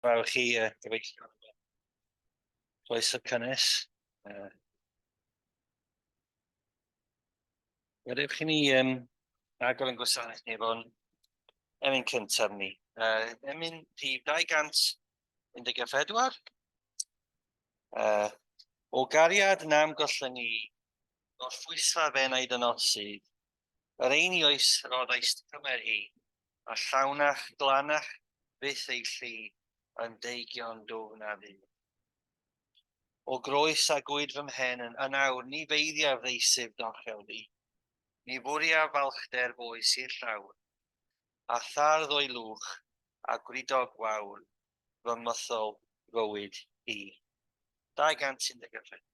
Fawr chi, gyfeillion. Croeso cynnes. Gadewch i ni agor yn gwasanaeth ni efo'n emyn cyntaf ni. Emyn rhif 214. O gariad na'm gollwng i, gorffwysfa f'enaid ynot sydd, Yr einioes roddaist cymer hi, a llawnach, glanach fyth ei llu yn deigion dwfn a fu. O groes a gwyd fy mhen yn yn awr, ni feiddiaf ddeisyf dorchel fi, ni fwriaf falchder f'oes i'r llawr, a thardd o'i lwch a gwridog gwawr fy mythol fywyd i. 214.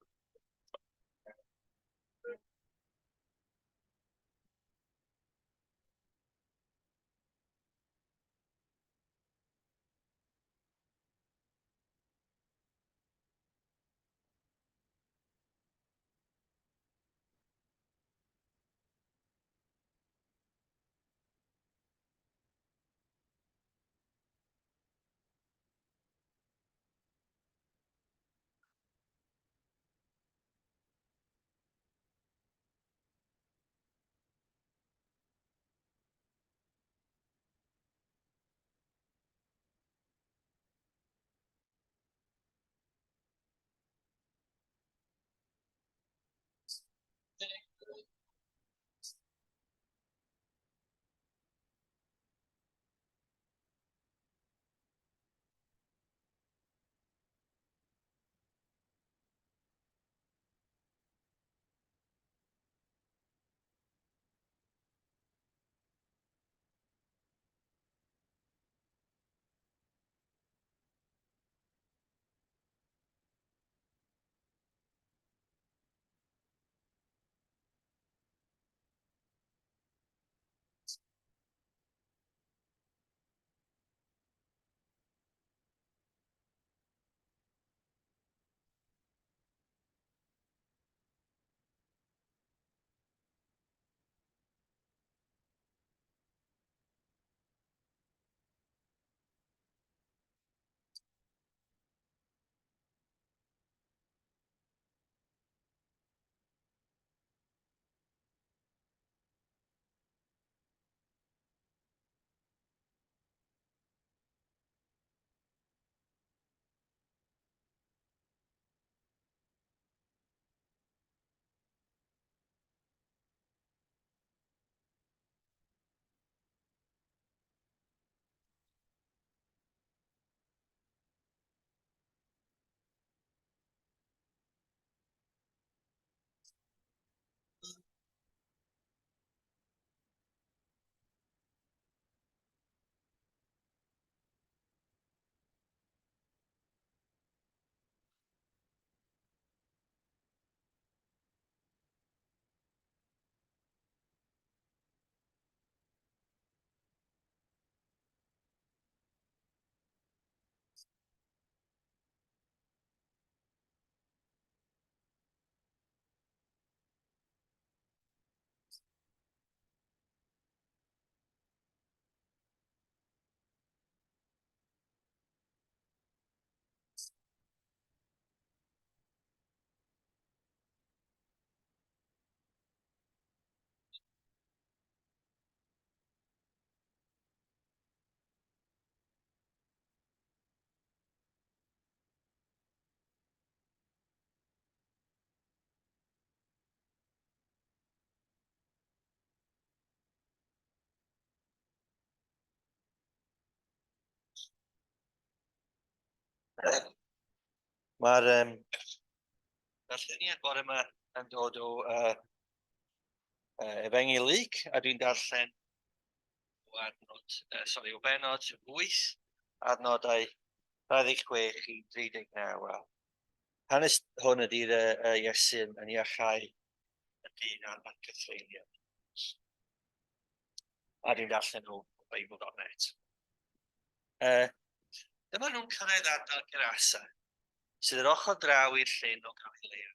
Mae'r um, darlleniad bore yma yn dod o Efengyl Luc, a dwi'n darllen o adnod, sorry, o benod 8, adnodau 26 i 39. A hanes hwn ydy'r Iesu yn iachau y dyn a'r cythreuliad. A dwi'n darllen o Bible.net. Dyma nhw'n cyrraedd ardal Gerasa, sydd yr ochr draw i'r llyn o Galilea.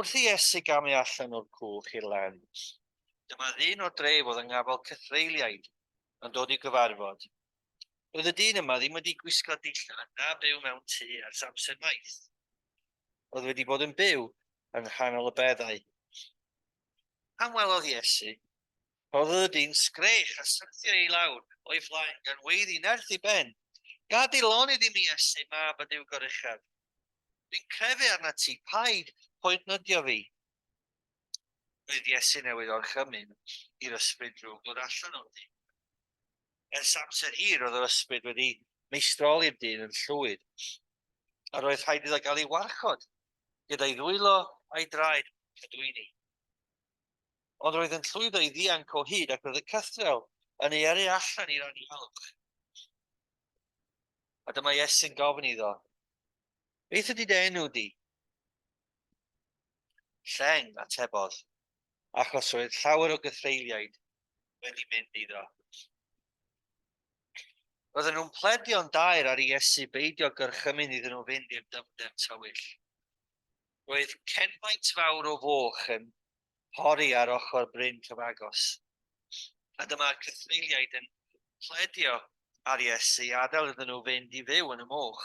Wrth i Iesu gamu allan o'r cwch i'r lan, dyma ddyn o'r dref oedd yng ngafel cythreuliaid yn dod i'w gyfarfod. Roedd y dyn yma ddim wedi gwisgo dillad na byw mewn tŷ ers amser maith. Roedd wedi bod yn byw yng nghanol y beddau. Pan welodd Iesu, rhoddodd y dyn sgrech a syrthio i lawr o'i flaen gan weiddi nerth ei ben, Gad i lonydd i mi, Iesu, mab y Duw Goruchaf. Dwi'n crefu arnat ti, paid poenydio fi. Roedd Iesu newydd orchymyn i'r ysbryd drwg ddod allan o'r dyn. Ers amser hir roedd yr ysbryd wedi meistroli'r dyn yn llwyr, a roedd rhaid iddo gael ei warchod gyda'i ddwylo a'i draed cadwyni. Ond roedd yn llwyddo i ddianc o hyd ac roedd y cythrel yn ei yrru allan i'r anialwch. A dyma Iesu'n gofyn iddo, Beth ydy dy enw di? Lleng, atebodd, achos roedd llawer o gythreuliaid wedi mynd iddo. Roedden nhw'n pledio'n daer ar Iesu beidio gorchymyn iddyn nhw fynd i'r dyfnder tywyll. Roedd cenfaint fawr o foch yn pori ar ochr bryn cyfagos. A dyma'r cythreuliaid yn pledio ar Iesu i adael iddyn nhw fynd i fyw yn y moch.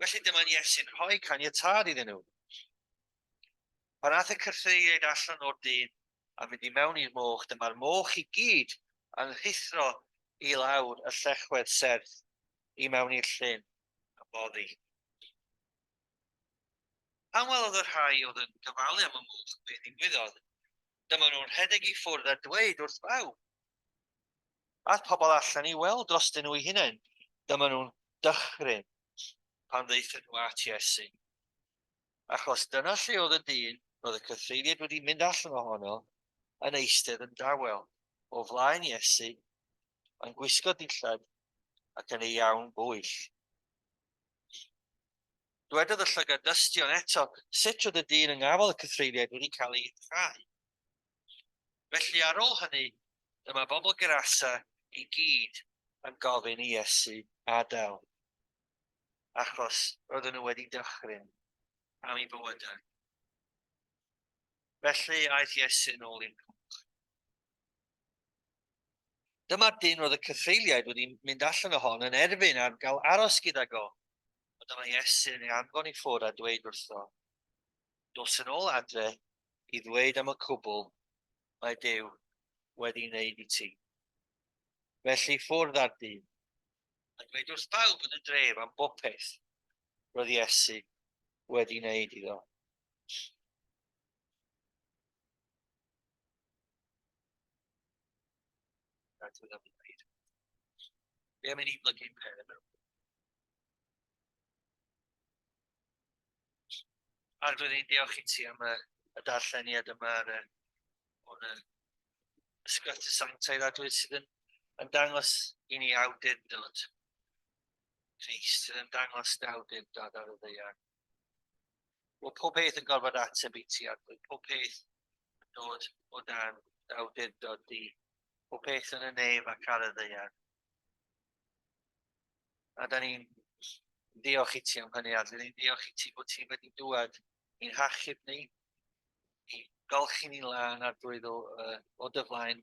Felly dyma'n Iesu'n rhoi caniatâd iddyn nhw. Pan aeth y cythreuliaid allan o'r dyn a mynd i mewn i'r moch, dyma'r moch i gyd yn rhuthro i lawr y llechwedd serth i mewn i'r llyn a boddi. Pan welodd y rhai oedd yn gofalu am y moch beth ddigwyddodd, dyma nhw'n rhedeg i ffwrdd a dweud wrth bawb. Aeth pobl allan i weld drostyn nhw eu hunain, dyma nhw'n dychryn pan ddaethon nhw at Iesu. Achos dyna lle oedd y dyn roedd y cythreuliaid wedi mynd allan ohono yn eistedd yn dawel o flaen Iesu, yn gwisgo dillad ac yn ei iawn bwyll. Dwedodd y llygad dystion eto sut roedd y dyn yng ngafel y cythreuliaid wedi cael ei iachau. Felly ar ôl hynny, dyma bobl Gerasa i gyd yn gofyn i Iesu adael, achos roedden nhw wedi dychryn am ei bywydau. Felly aeth Iesu yn ôl i'r cwch. Dyma'r dyn roedd y cythreuliaid wedi mynd allan ohono yn erfyn ar gael aros gydag o. Ond dyma Iesu yn ei anfon i ffwrdd a dweud wrtho, Dos yn ôl adre i ddweud am y cwbl mae Duw wedi wneud i ti. Felly ffwrdd â'r dyn, a dweud wrth bawb yn y dref am bopeth roedd Iesu wedi wneud iddo. Be am i ni blygu'n pen yma? Arglwydd, ni'n diolch i ti am y, y darlleniad yma ar y, o'r y Ysgrythur Sanctaidd, Arglwydd, sydd yn, yn dangos i ni awdurdod Crist, sydd yn dangos dy awdurdod ar y ddaear. Wel, pob peth yn gorfod ateb i ti, Arglwydd, pob peth yn dod o dan dy awdurdod di, pob peth yn y nef ac ar y ddaear. A da ni'n diolch i ti am hynny, a ni'n diolch i ti bod ti wedi dŵad i'n hachub ni, i golchi ni lân arglwydd o, uh, o dy flaen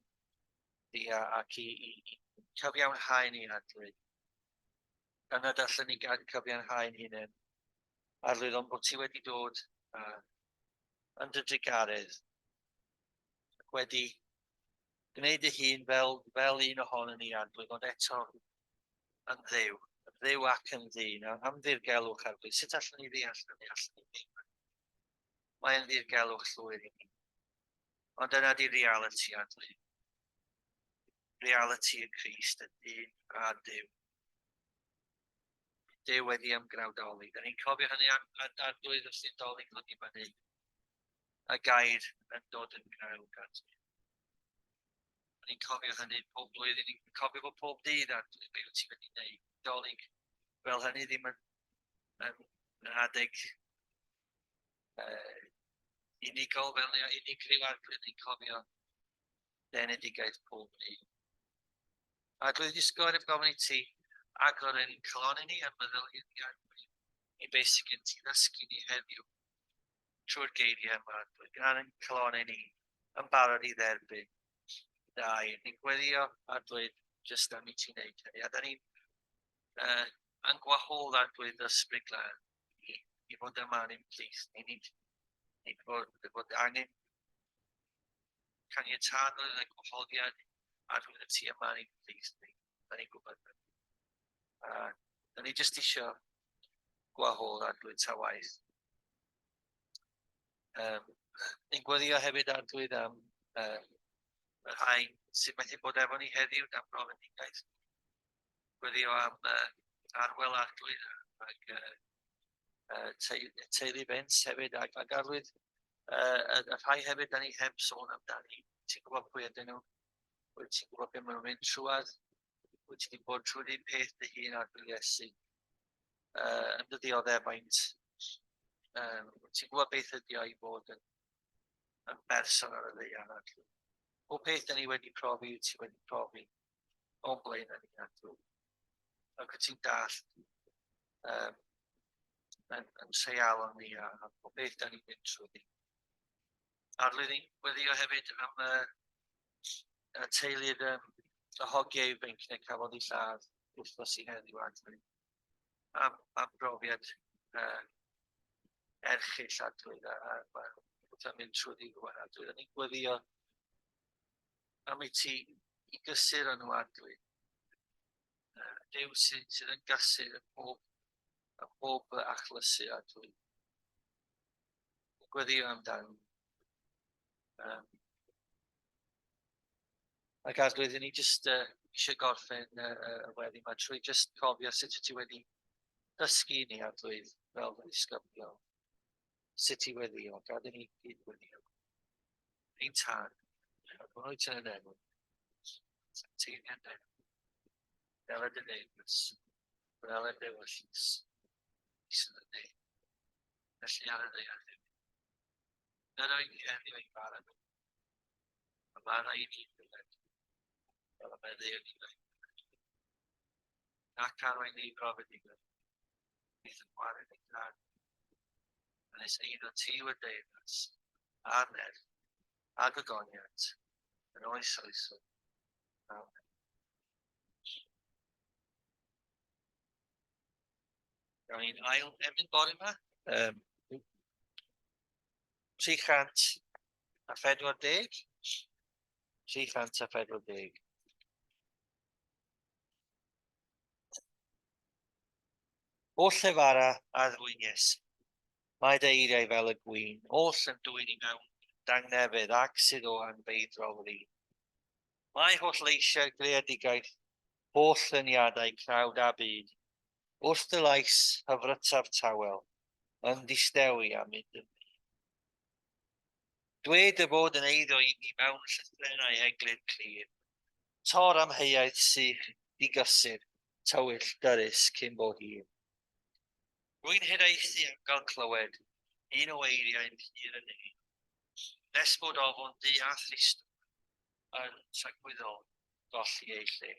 di a, ac i, i, i cyfiawnhau ni arglwydd. Gan nad allan ni gael cyfiawnhau'n hunain, arglwydd, ond bod ti wedi dod uh, yn dy drugaredd ac wedi gwneud dy hun fel, fel un ohonon ni, Arglwydd, ond eto yn Dduw, yn Dduw ac yn ddyn, am ddirgelwch, Arglwydd. Sut allwn ni ddeall hynny? Allwn ni ddim. Mae'n ddirgelwch llwyr i ni. Ond dyna di reality, Arglwydd. Reality y Crist, y dyn a Duw. Duw wedi ymgnawdoli. Da ni'n cofio hynny Arglwydd wrth i'r Dolig ddod i fyny. Y gair yn dod yn gnawd, Arglwydd. Ni'n cofio hynny pob blwyddyn, ni'n cofio fo pob dydd ar be wyt ti wedi gwneud. Dolig fel hynny ddim yn, yn, yn adeg unigol fel unigryw arglwydd, ni'n cofio denedigaeth pob dydd. Arglwydd, disgwyl heb gofyn i ti agor ein calon i ni a meddwl i ni arglwydd i beth sydd gen ti ddysgu ni heddiw trwy'r geiriau yma, drwy gan ein calonnau ni yn barod i dderbyn dy air. Ni'n gweddio, Arglwydd, Jyst am i ti wneud hynny. A da ni'n yn gwahodd Arglwydd Ysbryd Glân i fod yma yn ein plith. Ni nid, ni fod angen caniatâd oedd y gwahoddiad Arglwydd y ti yma yn ein plith ni. Da ni'n gwybod hynny. A da ni jyst isio gwahodd Arglwydd ta waith. Ni'n gweddio hefyd Arglwydd am y rhai sydd methu bod efo ni heddiw dan brofedigaeth. Gweddio am Arwel Arglwydd ac teulu Vince hefyd ac Arglwydd y rhai hefyd da ni heb sôn amdani. Ti'n gwybod pwy ydyn nhw, wyt ti'n gwybod beth maen nhw'n mynd trwad, wyt ti wedi bod trwy'r un peth dy hun Arglwydd Iesu. Yn dy ddioddefaint. Ti'n gwybod beth ydi o i fod yn berson ar y ddaear, Arglwydd. Pob peth da ni wedi profi, wyt ti wedi profi o'n blaen ni, Arglwydd. Ac wyt ti'n dallt yn treialon ni a pob peth da ni'n mynd trwy. Arglwydd, ni'n gweddio hefyd am y teulu'r y hogiau ifanc na cafodd ei lladd wythnos i heddiw, Arglwydd. Am brofiad erchyll, Arglwydd, a mae'n mynd trwy rwan, Arglwydd. A ni'n gweddio am i ti i gysur nhw, Arglwydd. Duw sydd yn gysur yn pob achlysur, Arglwydd. Gweddio amdano. Ac Arglwydd, ni jyst eisiau gorffen y weddi yma trwy jyst cofio sut wyt ti wedi dysgu ni, Arglwydd, fel fy ddisgyblion. Sut i weddio, gad i ni gyd weddio. Ein Tad, hwn wyt yn y nefoedd, sancteiddiad dy enw, fel y dy ddeyrnas, fel y dewyllys, sydd yn nef, felly ar y ddaear hefyd. Dyna i ni heddiw ein bara ni, a bara i ni ddyled, fel y meddyliwn ni ddyled. Nac arwain ni brofedigaeth, bydd yn gwared ein rhan. A nes eiddo ti yw'r deyrnas, a'r nerth, a gogoniant, yn oes oesol. Amen. Gawn ni'n ail emyn bore yma. 340. 340. Oll lefara a ddwyn Iesu. Mae dy eiriau fel y gwin, oll yn dwyn i mewn dangnefedd ac sydd o anfeidrol rin. Mae holl leisiau'r greadigaeth, holl syniadau crawd a byd, wrth dy lais hyfrytaf tawel, yn distewi a mynd yn mud. Dwed dy fod yn eiddo i mi mewn llythrennau eglur clir, tor amheuaeth sych, digysur, tywyll, dyrys cyn bo hir. Rwy'n hiraethu am gael clywed un o eiriau pur y nef, nes bod ofn du a thristwch yn tragwyddol golli eu lle.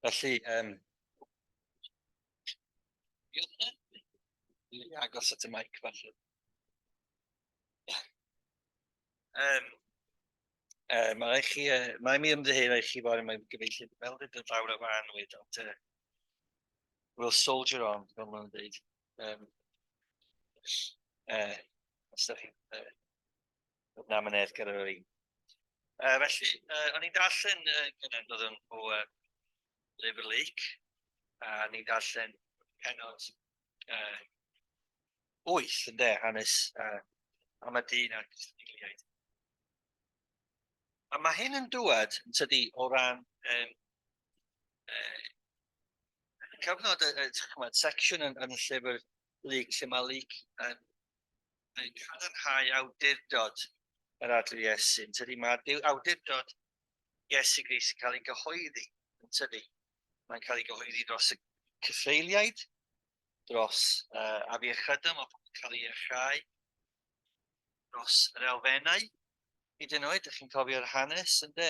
Felly, agos at y mic falle. Mae rhaid chi, mae mi ymddiheuro i chi fory, mae'n gyfeillion fel dyd yn llawr o fan wyd, ond we'll soldier on, fel maen nhw'n dweud. Os ydych chi'n na mynedd gyda fi. Felly, o'n i'n darllen gyda dod yn o Lyfr Luc, a ni'n darllen pennod 8, ynde, hanes am y dyn a'r cythreuliaid. A mae hyn yn dŵad, yn tydi, o ran cyfnod, chymod, section yn llyfr Luc, lle mae Luc yn cadarnhau awdurdod yr Arglwydd Iesu, yn tydi, mae awdurdod Iesu Grist yn cael ei gyhoeddi, yn tydi. Mae'n cael ei gyhoeddi dros y cythreuliaid, dros afiechydon, mae pobl yn cael ei iachau, dros yr elfennau, hyd yn oed, ydych chi'n cofio'r hanes, ynddo?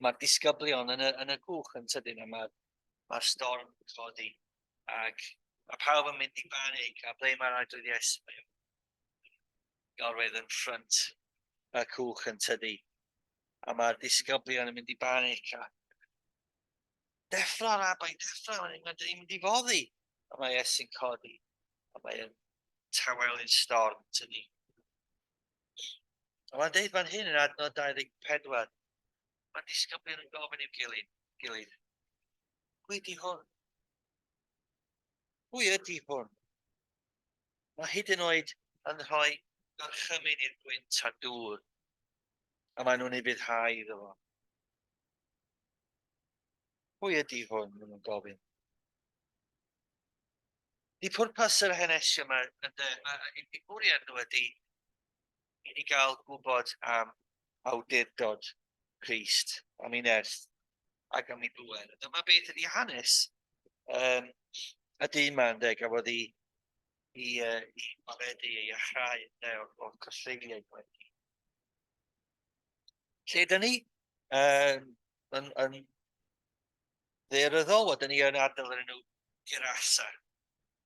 Mae'r disgyblion yn y cwch yn tydyn, a mae'r storm yn codi, ac mae pawb yn mynd i banig, a ble mae'r Arglwydd Iesu? Mae o'n gorwedd yn ffrynt y cwch yn tydi, a mae'r disgyblion yn mynd i banig, a deffro rabai, deffro, mae'n mynd i foddi. A mae Iesu'n codi, a mae'n tawelu'r storm, tydi. A mae'n deud fan hyn yn adnod 24, mae disgyblion yn gofyn i'w gilydd, pwy ydy hwn? Pwy ydy hwn? Mae hyd yn oed yn rhoi gorchymyn i'r gwynt a dŵr, a maen nhw'n ufuddhau iddo fo. Pwy ydy hwn? Maen nhw'n gofyn. Di pwrpas yr hanesion yma, ynde, eu bwriad nhw ydy i ni gael gwybod am awdurdod Crist, am ei nerth ac am ei bŵer. A dyma beth ydy hanes y dyn yma, ynde, gafodd ei waredu, ei iachau, ynde, o'r cythreuliaid wedi. Lle dyn ni? Yn ddaearyddol, wel, dyn ni yn ardal yr enw Gerasa.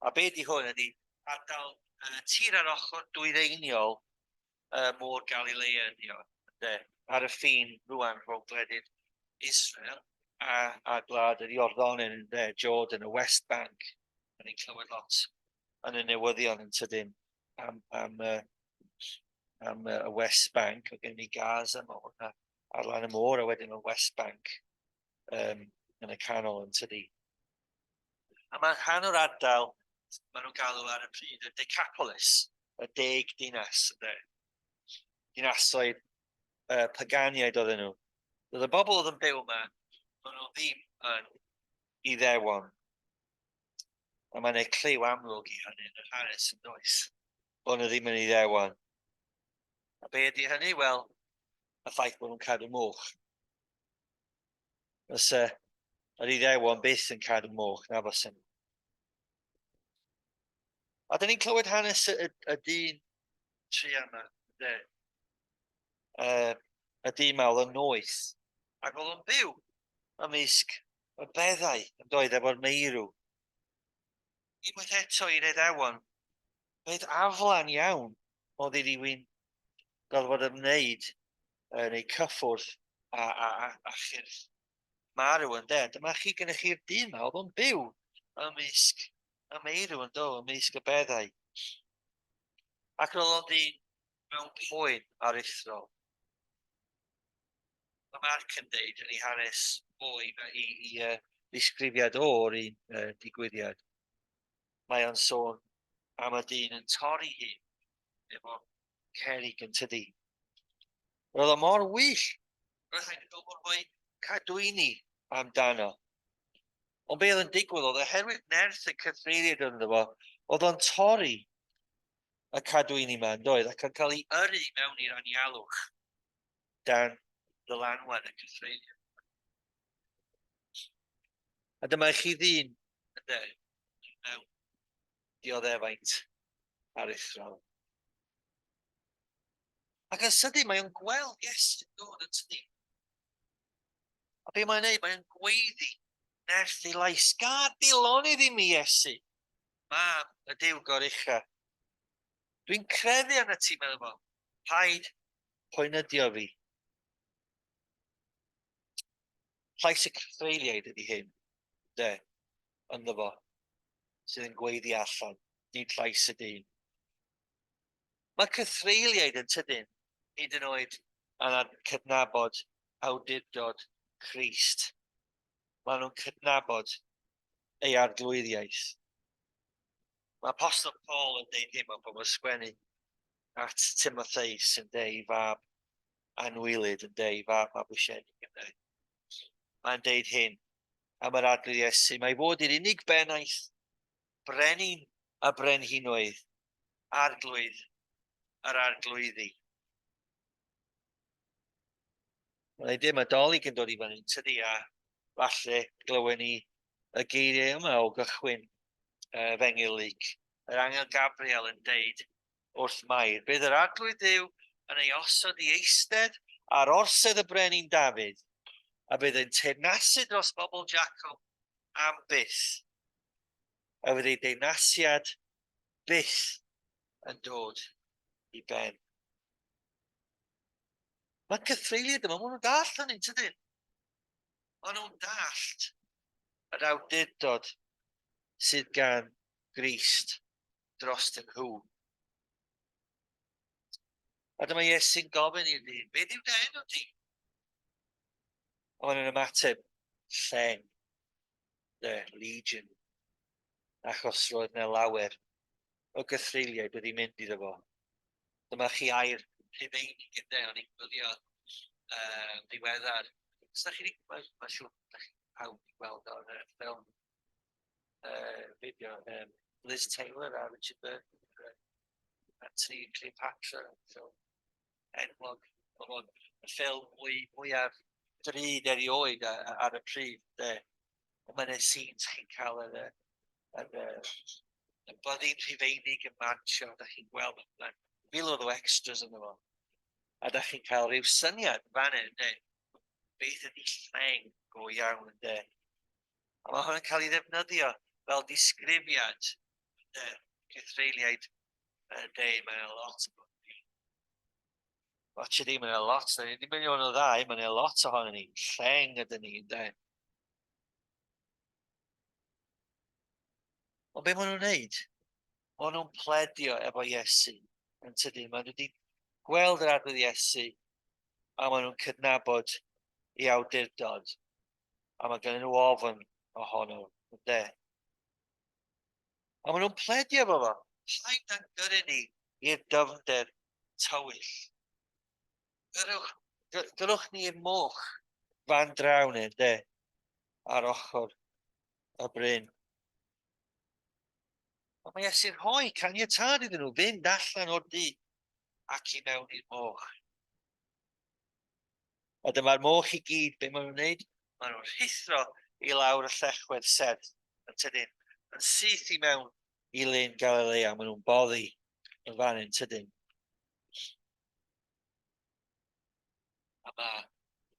A be di hwn ydy ardal tir ar ochr dwyreiniol Môr Galilea ydy o, ynde, ar y ffin rwan rhwng gwledydd Israel a gwlad yr Iorddonen, ynde, Jordan, y West Bank. Da ni'n clywed lot yn y newyddion yn sydyn am y West Bank. Mae gen ni Gaza, mae hwnna ar lan y môr, a wedyn y West Bank yn y canol yn tydi. A mae rhan o'r ardal, maen nhw'n galw ar y pryd y Decapolis, y 10 dinas, ynde. Dinasoedd paganiaid oedden nhw. Roedd y bobl oedd yn byw yma, maen nhw ddim yn Iddewon. A mae'n ei cliw amlwg i hynny yn yr hanes yn does, bod nhw ddim yn Iddewon. A be ydy hynny? Wel, y ffaith bod nhw'n cadw moch. Fysa yr Iddewon byth yn cadw moch, na fysa nhw. A dyn ni'n clywed hanes y dyn truan yma, ynde? Y dyn ma oedd yn noeth, ac oedd o'n byw ymysg y beddau, yn doedd, efo'r meirw. Unwaith eto i'r Iddewon, peth aflan iawn oedd i rywun gorfod ymwneud neu cyffwrdd a chyrff marw, ynde? Dyma chi, gennych chi'r dyn ma, oedd o'n byw ymysg y meirw, yn do, ymysg y beddau. Ac roedd o'n ddyn mewn poen aruthrol. Mae Marc yn deud yn ei hanes o'i i ddisgrifiad o'r un digwyddiad. Mae o'n sôn am y dyn yn torri hun efo cerrig yn tydi. Roedd o mor wyll, roedd rhaid iddo fod rhoi cadwyni amdano. Ond be oedd yn digwydd oedd oherwydd nerth y cythreuliad ynddo fo, oedd o'n torri y cadwyni yma yn doedd ac yn cael ei yrru mewn i'r anialwch dan ddylanwad y cythreuliad. A dyma i chi ddyn, ynde, mewn dioddefaint aruthrol. Ac yn sydyn mae o'n gweld Iesu'n dod yn tydi. A be mae'n neud? Mae'n gweiddi nerth ei lais. Gad di lonydd i mi, Iesu. Mab y Duw gorucha. Dwi'n credu arna ti, meddwl fo. Paid poenydio fi. Llais y cythreuliaid ydy hyn, de, ynddo fo, sydd yn gweiddi allan, nid llais y dyn. Mae cythreuliaid yn tydyn, hyd yn oed yn cydnabod awdurdod Crist. Maen nhw'n cydnabod ei arglwyddiaeth. Mae Apostol Paul yn deud hyn mewn bod mae'n sgwennu at Timotheus yn deud fab anwylyd yn deud fab mabwysiedig yn deud. Mae'n deud hyn am yr Arglwydd Iesu. Mae fod i'r unig bennaeth, brenin a brenhinoedd, arglwydd yr arglwyddi. Mae'n dim y dolyg yn dod i fyny, tydi, a falle glywen ni y geiriau yma o gychwyn Efengyl Luc. Yr angel Gabriel yn deud wrth Mair, bydd yr Arglwydd Dduw yn ei osod i eistedd ar orsedd y brenin Dafydd, a bydd yn teyrnasu dros bobl Jacob am byth, a fydd ei deyrnasiad byth yn dod i ben. Mae cythreuliad yma, maen nhw'n dallt hynny, tydyn? Maen nhw'n dallt yr awdurdod sydd gan Grist drostyn nhw. A dyma Iesu'n gofyn i'r dyn, beth yw dy enw di? A maen nhw'n ymateb, lleng, the legion, achos roedd yna lawer o gythreuliaid wedi mynd iddo fo. Dyma chi air Rhufeinig ynde, o'n i'n gwylio ddiweddar. Os da chi wedi, mae'n ma siŵr da chi pawb wedi gweld o'r ffilm fideo, Liz Taylor a Richard Burton, Antony and Cleopatra, ffilm enwog, oedd o'n y ffilm mwy, mwyaf drud erioed ar y pryd, de. Ond mae'n scenes chi'n cael yr, yr, yr, y byddin Rhufeinig yn marcho, da chi'n gweld, mae'n miloedd o extras ynddo fo. A da chi'n cael rhyw syniad fan hyn, de, beth ydy lleng go iawn, de. A mae hwn yn cael ei ddefnyddio fel disgrifiad, de, cythreuliaid, de, mae'n lot o Watch it, mae'n lot, ddim yn un o ddau, mae'n lot ohono ni, lleng ydyn ni, de. Ond be maen nhw'n wneud? Maen nhw'n pledio efo Iesu yn tydyn. Maen nhw wedi gweld yr arglwydd Iesu a maen nhw'n cydnabod ei awdurdod. A mae gen nhw ofn ohono, ynde? A maen nhw'n pledio efo fo. Paid â'n gyrru ni i'r dyfnder tywyll. Gyrrwch, gyrrwch ni i'r moch fan draw neu, de, ar ochr y bryn. Ond mae Iesu'n rhoi caniatâd iddyn nhw fynd allan o'r dŷ ac i mewn i'r moch. A dyma'r moch i gyd, be maen nhw'n wneud? Maen nhw'n rhuthro i lawr y llechwedd serth yn tydyn, yn syth i mewn i Lyn Galilea, maen nhw'n boddi yn fan hyn tydyn. A mae,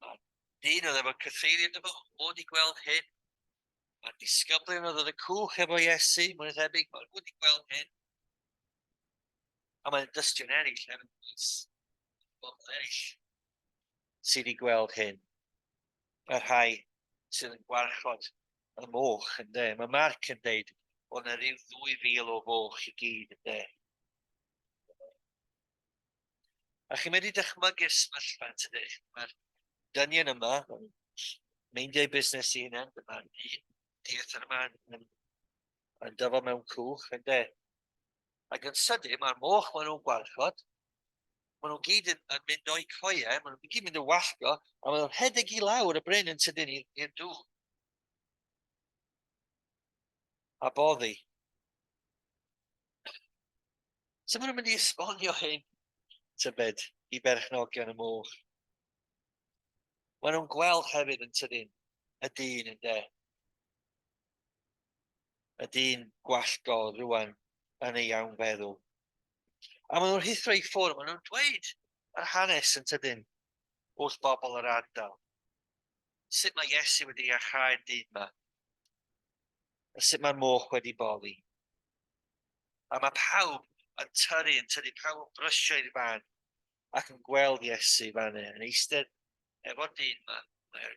mae dyn oedd efo cythreuliad efo, o wedi gweld hyn. Mae disgyblion oedd yn y cwch efo Iesu, mae'n thebyg, mae wedi gweld hyn. A mae'n dystion eraill hefyd, bobl eraill sydd wedi gweld hyn. Y rhai sydd yn gwarchod y moch, ynddo. Mae Mark yn deud bod yna rhyw 2,000 o foch i gyd, ynddo. A chi'n medru dychmygu'r sefyllfa yn tydych? Mae'r dynion yma, meindiau busnes i hunain, dyma'r dyn dieithr yma yn, yn, yn dyfod mewn cwch, ynddo. Ac yn sydyn, mae'r moch maen nhw'n gwarchod, maen nhw'n gyd yn, yn mynd o'i coiau, maen nhw'n gyd mynd yn wallgo, a maen nhw'n rhedeg i lawr y bryn yn sydyn i'r dŵr. A boddi. Sut maen nhw'n mynd i esbonio hyn, tybed, i berchnogion y moch? Maen nhw'n gweld hefyd yn tydyn y dyn yn de. Y dyn gwallgo rwan yn ei iawn feddwl. A maen nhw'n rhuthro i ffwrdd, maen nhw'n dweud yr hanes yn tydyn wrth bobl yr ardal. Sut mae Iesu wedi iachau'r dyn yma? A sut mae'r moch wedi boddi? A mae pawb yn tyrru, yn tyrru, pawb yn brysio i'r fan ac yn gweld Iesu fan hyn, yn eistedd efo'r dyn yma. Mae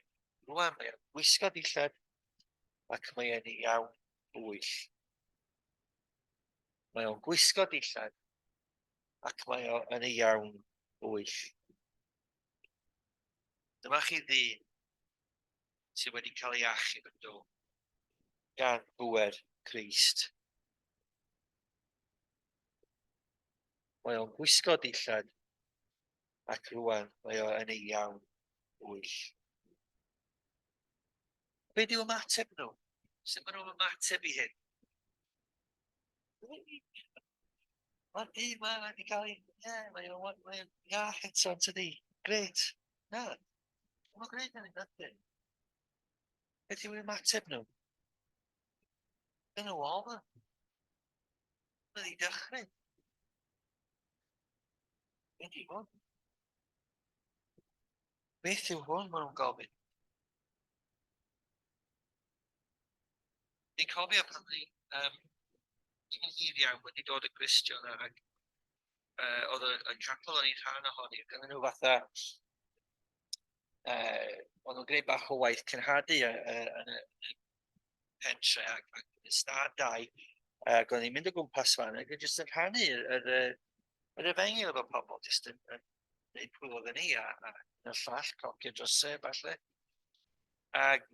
rwan, mae o'n gwisgo dillad ac mae e'n iawn bwyll. Mae o'n gwisgo dillad ac mae o yn ei iawn bwyll. Dyma chi ddyn sydd wedi cael ei achub yn do gan bŵer Crist. Mae o'n gwisgo dillad ac rwan mae o yn ei iawn bwyll. Be diw ymateb nhw? Sut maen nhw'n ymateb i hyn? Mae'r dyn ma wedi cael ei... Ie, mae o'n mae o'n iach eto, yn tydi? Gret. Na. Mae'n gwneud hynny, nacdi? Beth yw ymateb nhw? Dyn nhw ofn. Mae'n ei dechrau. Beth yw hwn? Beth yw hwn, maen nhw'n gofyn. Fi'n cofio pan o'n i, ddim yn hir iawn wedi dod yn Gristion ac oedd y capel o'n i'n rhan ohoni, oedd gynnon nhw fatha, o'n nhw'n gwneud bach o waith cenhadu yn y pentre ac yn y stad dai, ac o'n i'n mynd o gwmpas fan ac yn jyst yn rhannu yr efengyl efo pobl, jyst yn dweud pwy oedden ni a y llall, clocio drysau falle. Ac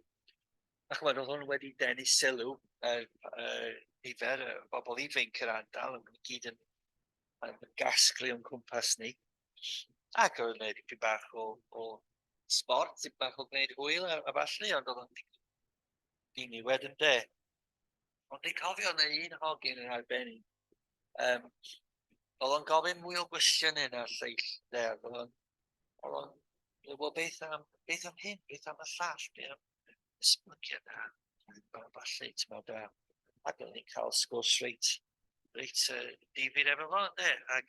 A ch'mod, oedd hwn wedi denu sylw nifer y bobl ifainc yr ardal, yn gyd yn gasglu o'n cwmpas ni. Ac oedd yna dipyn bach o sbort, dipyn bach o gwneud hwyl a ballu, ond oedd o'n diniwed yn de. Ond dwi'n cofio yna un hogyn yn arbennig. Oedd o'n gofyn mwy o gwestiynau na'r lleill, de, oedd o'n, oedd o'n, wel, beth am hyn, beth am y llall, beth am esblygiad a falle, ti'n meddwl, a ac o'n i'n cael sgwrs reit difyr efo fo, ynde, ac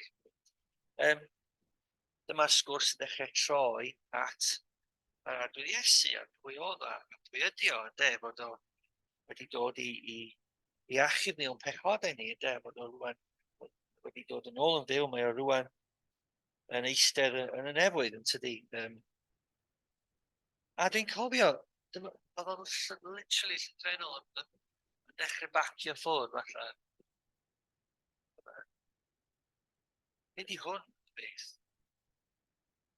dyma'r sgwrs yn dechrau troi at yr Arglwydd Iesu a pwy oedd o a pwy ydi o, ynde, fod o wedi dod i achub ni o'n pechodau ni, ynde, fod o rwan wedi dod yn ôl yn fyw, mae o rwan yn eistedd yn y nefoedd, yn tydi. A dwi'n cofio, dyma, oedd o'n literally llythrennol yn dechrau bacio ffwrdd fatha. Be di hwn, beth?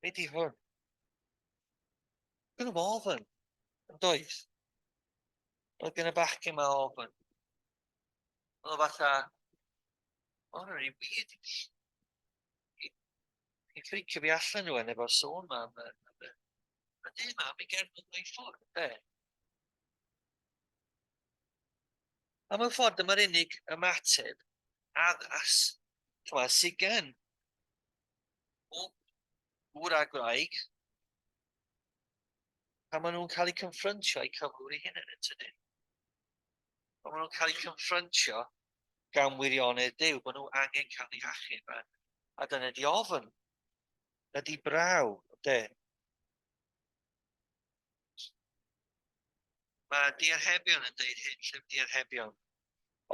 Be di hwn? Gwyn o ofn, yn doedd? Oedd gen y bachgen ma ofn. Oedd o fatha, o, hwnna'n rhy weird. I ffricio fi allan rwan efo'r sôn ma am y dyn ma, mi gerdded o i ffwrdd, de. A mewn ffordd, dyma'r unig ymateb addas, ch'mod, sydd gen o gŵr a gwraig pan maen nhw'n cael eu confrontio i cyflwr eu hunain, yn tydyn? Pan maen nhw'n cael eu confrontio gan wirionedd Duw, bod nhw angen cael eu hachub, a dyna di ofn, na di braw, de. Mae diarhebion yn dweud hyn, llyfr diarhebion.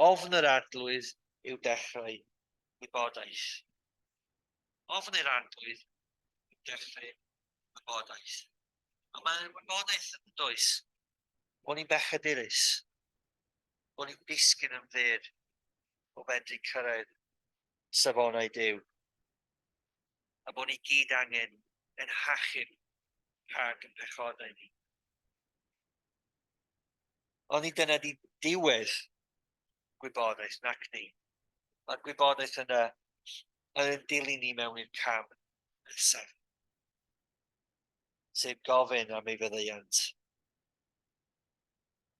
Ofn yr arglwydd yw dechrau gwybodaeth. Ofn yr arglwydd yw dechrau gwybodaeth. A mae'n wybodaeth yn does, bod ni'n bechadurus, bod ni'n disgyn yn fyr o fedru cyrraedd safonau Duw, a bod ni gyd angen ein hachub rhag yn pechodau ni. Ond nid dyna di diwedd gwybodaeth, nac ni. Mae'r gwybodaeth yna yn dilyn ni mewn i'r cam nesaf, sef gofyn am ei faddeuant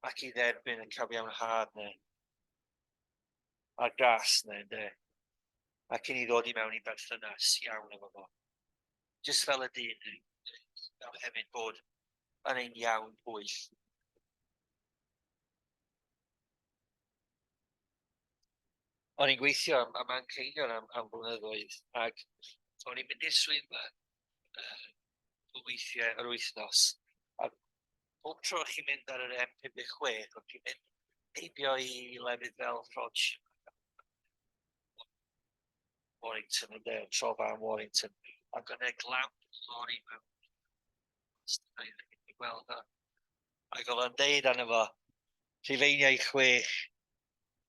ac i dderbyn y cyfiawnhad neu a'r gras neu ynde, ac i ni ddod i mewn i berthynas iawn efo fo. Jyst fel y dyn, fel hefyd bod yn ein iawn pwyll. O'n i'n gweithio am Manceinion am flynyddoedd, ac o'n i'n mynd i'r swyddfa o weithiau yr wythnos, a Pob tro chi'n mynd ar yr M56, o'ch chi'n mynd heibio i lefydd fel Frodsham, Warrington yn de, Trofa Warrington, ac o'n e glamp lori mewn. Gweld o. Ac oedd o'n deud arno fo, Rhufeiniau 6,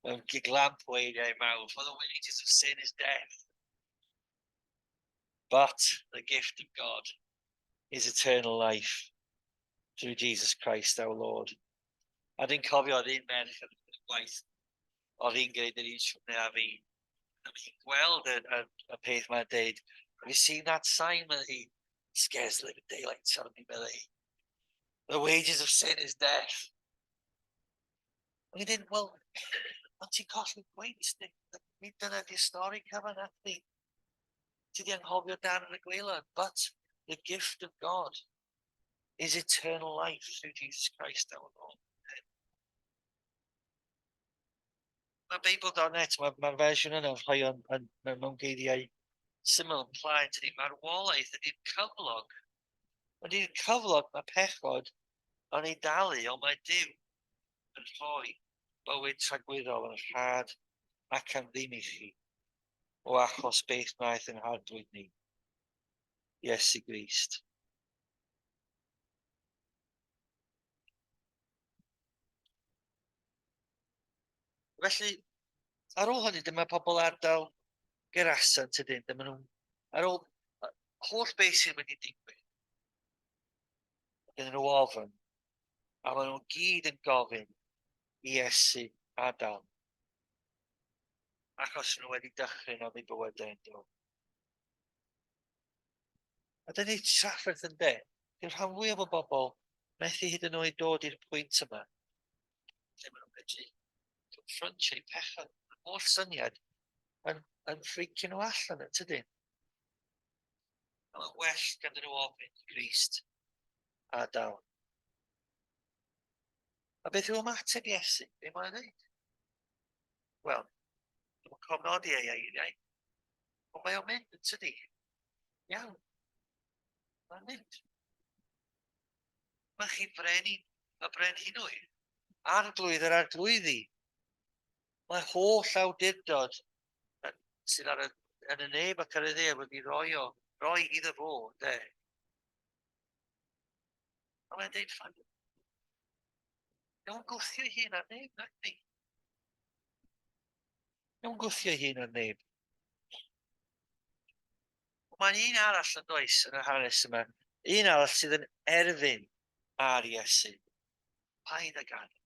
mewn glamp o eiriau mawr, "For the wages of sin is death. But the gift of God is eternal life through Jesus Christ our Lord." A dwi'n cofio oedd un merch yn y gwaith, oedd hi'n gwneud yr un siwrne a fi. A hi'n gweld y peth mae'n deud, "Have you seen that sign?" Medde hi. "Scares the living daylights out of me," medde hi. "The wages of sin is death." O'n i'n dweud, "Wel, ond ti'n colli pwynt, nid dyna di'r stori cyfan at ni. Ti di anghofio dan yn y gwaelod. But the gift of God is eternal life through Jesus Christ our Lord." Mae Bible.net, mae'r fersiwn yna yn rhoi o'n, yn, mewn geiriau syml yn plaen, tydi, marwolaeth ydy'r cyflog. Ydy'r cyflog mae pechod yn ei dalu, ond mae Duw yn rhoi bywyd tragwyddol yn rhad ac am ddim i chi, o achos beth wnaeth yn Harglwydd ni, Iesu Grist. Felly, ar ôl hynny, dyma pobl ardal Gerasa, tydyn, dyma nhw, ar ôl holl beth sydd wedi digwydd, gyda nhw ofn, a maen nhw gyd yn gofyn i Iesu adael, achos nhw wedi dychryn am eu bywydau yn dod. A dyna ni trafferth yn de. Dyw'r rhan fwyaf o bobl methu hyd yn oed dod i'r pwynt yma lle maen nhw'n medru confrontio eu pechod. Mae'r holl syniad yn ffricio nhw allan yn tydyn. Mae'n well ganddyn nhw ofyn i Grist adael. A beth yw ymateb Iesu? Be mae'n dweud? Wel, dwi'n cofnodi ei eiriau, ond mae o'n mynd yn tydi. Iawn. Mae'n mynd. Mae chi brenin, y brenhinoedd. Arglwydd yr arglwyddi. Mae holl awdurdod sydd ar y, yn y neb ac ar y ddaear wedi roi o, roi iddo fo, de. A mae'n deud, fine. Iawn gwthio ei hun ar neb, nac di. Iawn gwthio ei hun ar neb. Mae'n un arall yn does yn y hanes yma. Un arall sydd yn erfyn ar Iesu. Paid â gadael.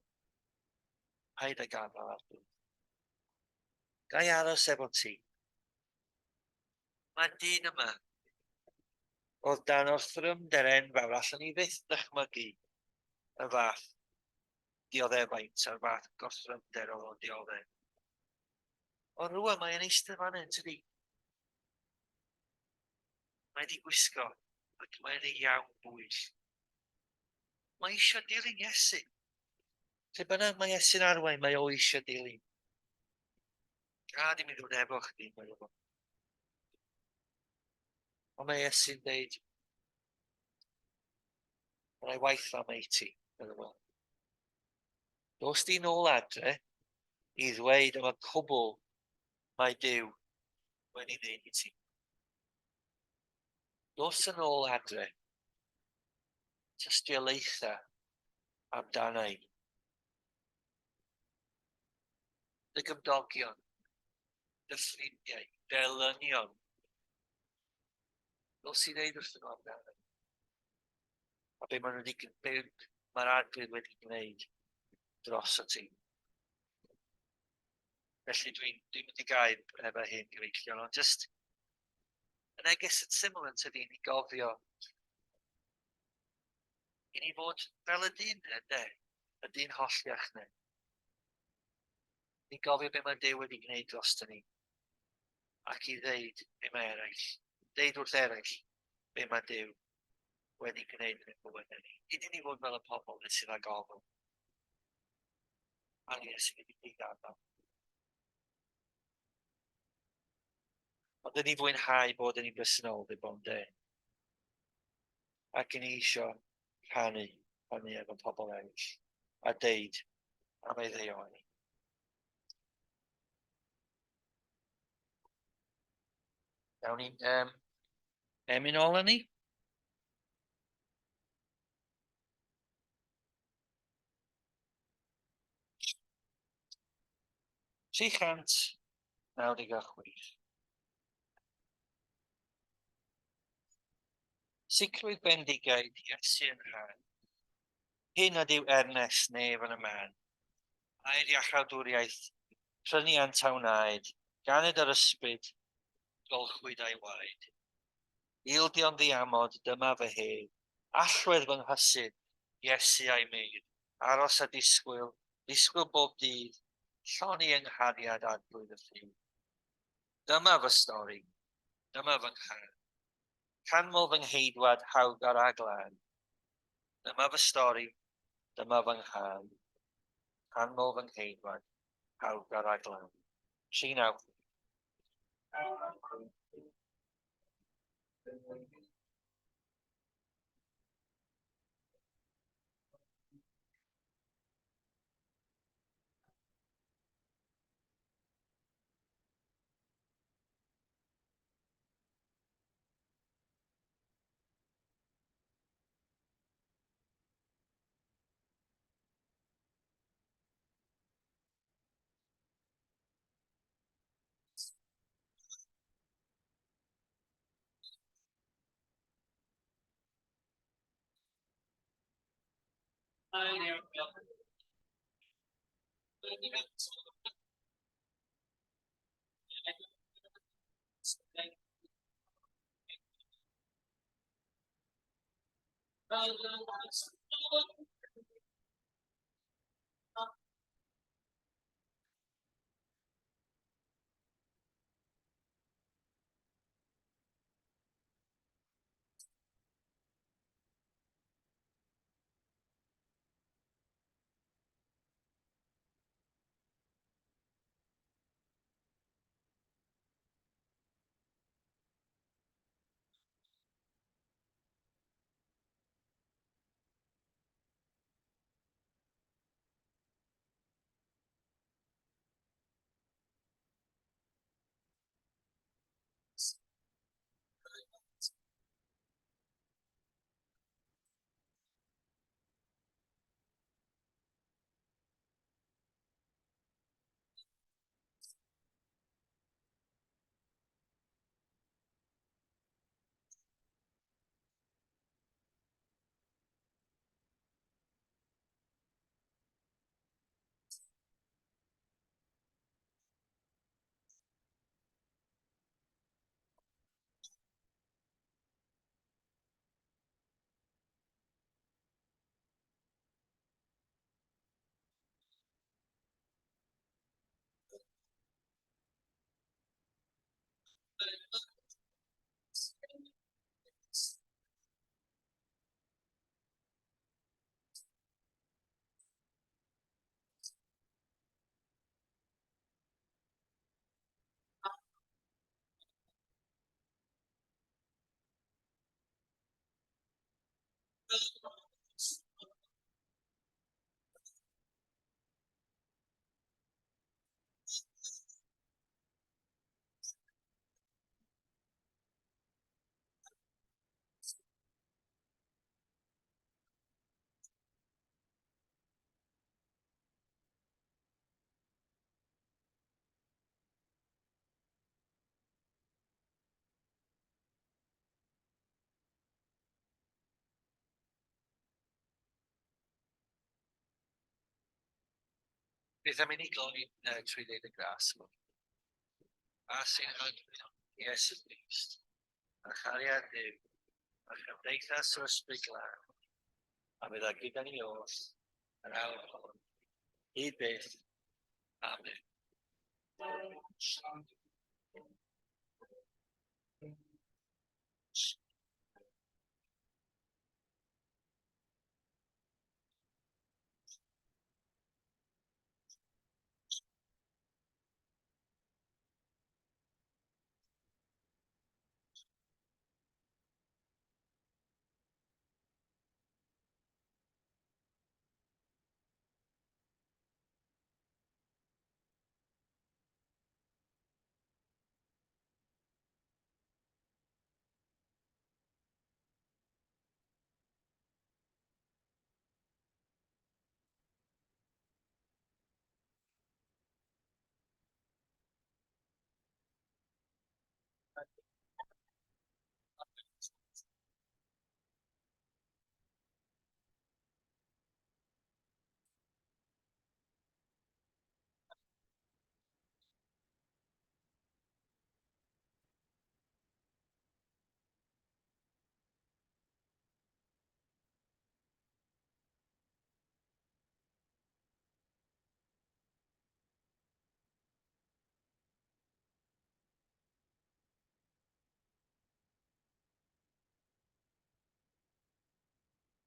Paid â gadael, Arglwydd. Ga i aros efo ti? Mae'r dyn yma oedd dan orthrymder enfawr, allwn ni fyth ddychmygu y fath dioddefaint a'r fath gorthrymder oedd o'n dioddef. Ond rwan mae e'n eistedd fan hyn, tydi? Mae wedi gwisgo ac mae'n ei iawn bwyll. Mae eisiau dilyn Iesu. Lle bynnag mae Iesu'n arwain, mae o eisiau dilyn. Gad i mi ddod efo chdi, mae o. Ond mae Iesu'n deud, "Mae waith am ei ti," meddwl fo. "Dos di nôl adre i ddweud am y cwbl mae Duw wedi wneud i ti. Dos yn ôl adre, tystiolaetha amdana i. Dy gymdogion, dy ffrindiau, dy elynion. Dos i ddeud wrthyn nhw amdano. A be maen nhw wedi, be mae'r Arglwydd wedi gwneud dros y ti." Felly dwi'n dwi mynd i gael efo hyn, gyfeillion, ond just y neges yn syml yn tydi i gofio i ni fod fel y dyn, de, y dyn holliach ne. Ni gofio be mae Duw wedi gwneud dros ni, ac i ddeud be mae eraill, deud wrth eraill be mae Duw wedi gwneud yn ein bywydau ni. Nid i ni fod fel y pobl sydd ag ofn. Ar Iesu wedi gadael. Ond dyn ni fwynhau bod yn ei bresenoldeb ond de. Ac yn ni eisiau rhannu. rhannu efo pobl eraill a deud am ei ddeuoni. Gawn ni emyn ola ni? 396. Sicrwydd bendigaid Iesu yn rhan. Hyn nad yw ernes nef yn y man. Air iachawdwriaeth, pryniant a wnaed, ganed yr ysbryd, golchwyd a'i waed. Ildio'n ddiamod, dyma fy hedd, allwedd fy nghysur, Iesu a'i medd, aros a disgwyl, disgwyl bob dydd, llonni yng nghariad Arglwydd y ffydd. Dyma fy stori, dyma fy nghân. Canmol fy ngheidwad hawgar a glân. Dyma fy stori, dyma fy nghân. Canmol fy ngheidwad hawgar a glân. 3 9. Beth am i ni gloi trwy ddeud y gras yma? A sy'n Iesu Grist, a chariad Duw, a chymdeithas yr Ysbryd Glân, a fydd â gyda ni oll yn awr hwn, hyd byth. Amen.